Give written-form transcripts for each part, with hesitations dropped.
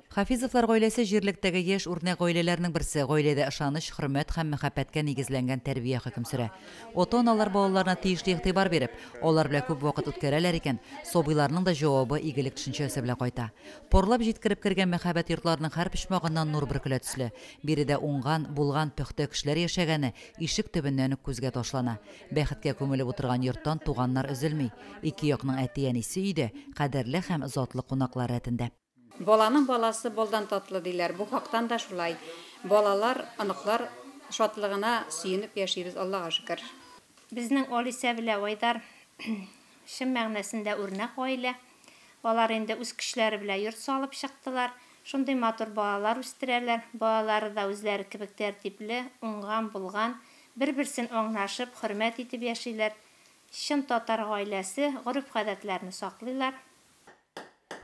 Хафизовлар гаиләсе җирлектәге яшь үрнәк гаиләләрнең берсе. Гаиләдә ышаныч, хөрмәт һәм мәхәббәткә нигезләнгән тәрбия хөкем сөрә. Ата-аналар балаларына тиешле игътибар биреп, алар белән күп вакыт үткәрәләр икән, сабыйларның да җавабы игелек төшенчәсе белән кайта. Парлап җиткереп кергән мәхәббәт йортларының һәр почмагыннан нур бөркелә төсле. Биредә уңган, булган, пөхтә кешеләр яшәгәне ишек төбеннән үк күзгә ташлана. Бәхеткә күмелеп утырган йорттан туганнар өзелми. Ике якның әти-әнисе өйдә, кадерле һәм затлы кунаклар рәтендә. Баланың баласы балдан татлы, диләр. Бу хактан да шулай. Балалар, оныклар шатлыгына сөенеп яшибез, Аллага шөкер. Безнең Алисә белән Айдар чын мәгънәсендә үрнәк гаилә. Алар инде үз көчләре белән йорт салып чыктылар. Шундый матур балалар үстерәләр. Балалары да үзләре кебек тәртипле, уңган, булган. Бер-берсен аңлашып, хөрмәт итеп яшиләр. Чын татар гаиләсе, гореф-гадәтләрне саклыйлар.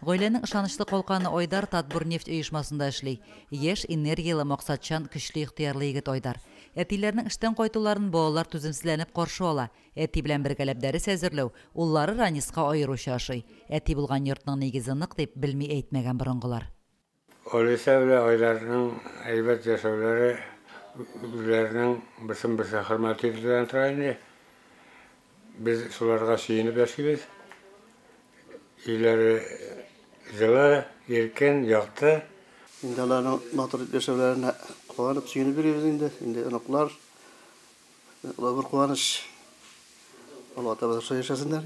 Гаиләнең ышанычлы калканы Айдар Татбурнефть оешмасында эшли. Яшь, энергияле, максатчан, көчле ихтыярлы егет Айдар. Әтиләренең эштән кайтуларын балалар түземсезләнеп каршы ала. Әти белән бергәләп дәрес әзерләү уллары Раниска аеруча ошый. Әти булган йортның нигезе нык дип белми әйтмәгән борынгылар. Алисә белән Айдарның әйбәт яшәүләре үзләренең берсен-берсе хөрмәт итүдән тора инде. Без шуларга сөенеп яшибез. Өйләре җылы, иркен, якты. Инде аларның матур яшәүләренә куанып, сөенеп йөрибез инде. Инде оныклар, олы бер куаныч. Алла Тәгалә шулай яшәсеннәр.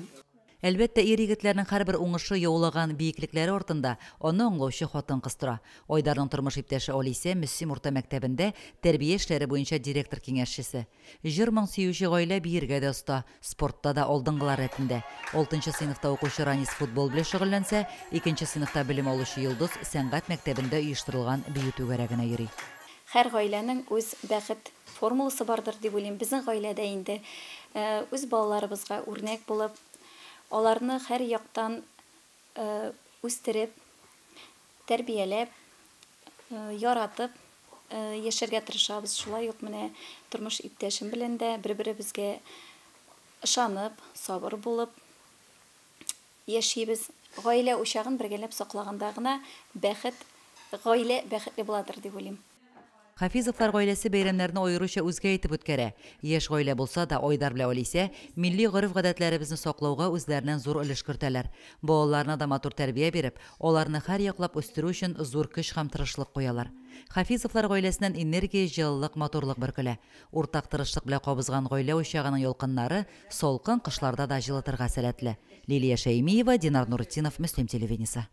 Әлбәттә, ир-егетләрнең һәрбер уңышы яулаган биеклекләре артында аны аңлаучы хатын-кыз тора. Айдарның тормыш иптәше Алисә Мөслим урта мәктәбендә тәрбия эшләре буенча директор киңәшчесе. Җыр-моң сөюче гаилә биергә дә оста, спортта да алдынгылар рәтендә. Алтынчы сыйныфта укучы Ранис футбол белән шөгыльләнсә, икенче сыйныфта белем алучы Йолдыз сәнгать мәктәбендә оештырылган бию түгәрәгенә йөри. Һәр гаиләнең үз бәхет формуласы бардыр дип уйлыйм. Безнең гаиләдә инде үз балаларыбызга үрнәк булып, аларны һәр яктан үстереп, тәрбияләп, яратып яшәргә тырышабыз. Шулай ук менә тормыш иптәшем белән дә бер-беребезгә ышанып, сабыр булып яшибез. Гаилә учагын бергәләп саклаганда гына бәхет, гаилә бәхетле буладыр дип уйлыйм. Хафизовлар гаиләсе бәйрәмнәрне аеруча үзгә итеп үткәрә. Яшь гаилә булса да, Айдар белән Алисә милли гореф-гадәтләребезне саклауга үзләреннән зур өлеш кертәләр. Балаларына да матур тәрбия биреп, аларны һәр яклап үстерү өчен зур көч һәм тырышлык куялар. Хафизовлар гаиләсеннән энергия, җылылык, матурлык бөркелә. Уртак тырышлык белән кабызган гаилә учагының ялкыннары салкын кышларда да җылытырга сәләтле. Лилия Шәймиева, Динар Нуртдинов, Мөслим телевидениесе.